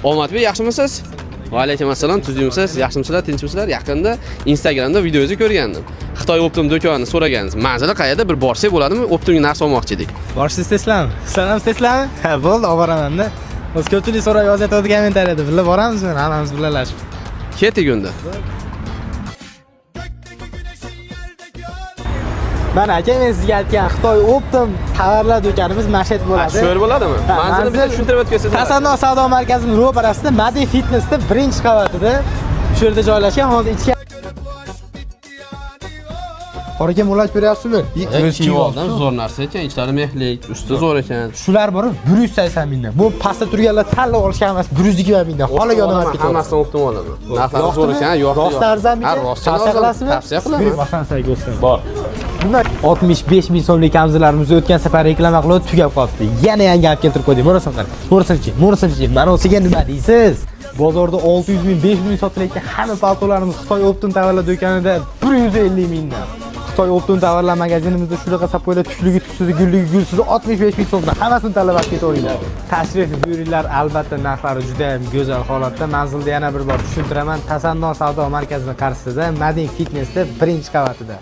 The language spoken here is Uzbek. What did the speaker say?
Omadbek, yaxshimisiz? Va alaykum assalom, tuzukmisiz? Yaxshimisizlar, tinchmisizlar? Yaqinda Instagramda videongizni ko'rgandim. Xitoy Optim do'konini so'ragansiz. Manzili qayerda? Bir borsak bo'ladimi? Optimga narsa olmoqchi edik. Borishsiz teslami? Sizlar ham teslami? Ha, bo'ldi, olib boramanda. O'zi ko'pchilik so'rab yozayotgandi kommentariyada. Birga boramizmi? Hammamiz birgalashib. Ketdik unda. Mana aka, men sizga aytgan Xitoy Optim tovarlar do'konimiz mana shu yerda bo'ladi. Shu yer bo'ladimi? Ha, Manzilni bitta manzil- tushuntirib o'tgansiz. Tasanno savdo markazining ro'parasida Madi Fitnessda birinchi qavatida shu yerda joylashgan. Hozir ichki Qora aka, muolaja ko'ryapsizmi? O'z kiyib oldim, zo'r narsa ekan, ichlari mehlik, usti zo'r ekan. Shular borib 180 mingdan. Bu pastda turganlar tanlab olishgan emas, 120 mingdan. Xohlagan odam olib ketaveradi. Hammasidan Optim olaman. Narxlari zo'r ekan, yoqdi. Rost arzonmikan? Ha, rostdan Tavsiya arzon. qilasizmi? Tavsiya qilaman. Buyurib, Hasan aka Bor. Bundan 65 ming so'mlik kamzilarimizni o'tgan safar reklama qilib tugab qolibdi. Yana yangi olib keltirib qo'ydik. Murasan qarang. Murasanchi, murasanchi, mana o'ziga nima deysiz? Bozorda 600 ming, 500 ming sotilayotgan hamma paltolarimiz Xitoy Optim tovarlar do'konida 150 mingdan. Xitoy Optim tovarlar magazinimizda shunaqa sapoylar tukligi tuksizi, gulligi gulsizi 65 ming so'mdan hammasini tanlab olib ketaveringlar. Tashrif buyuringlar, albatta narxlari juda ham go'zal holatda. Manzilda yana bir bor tushuntiraman. Tasanno savdo markazining qarshisida, Madin Fitnessda birinchi qavatida.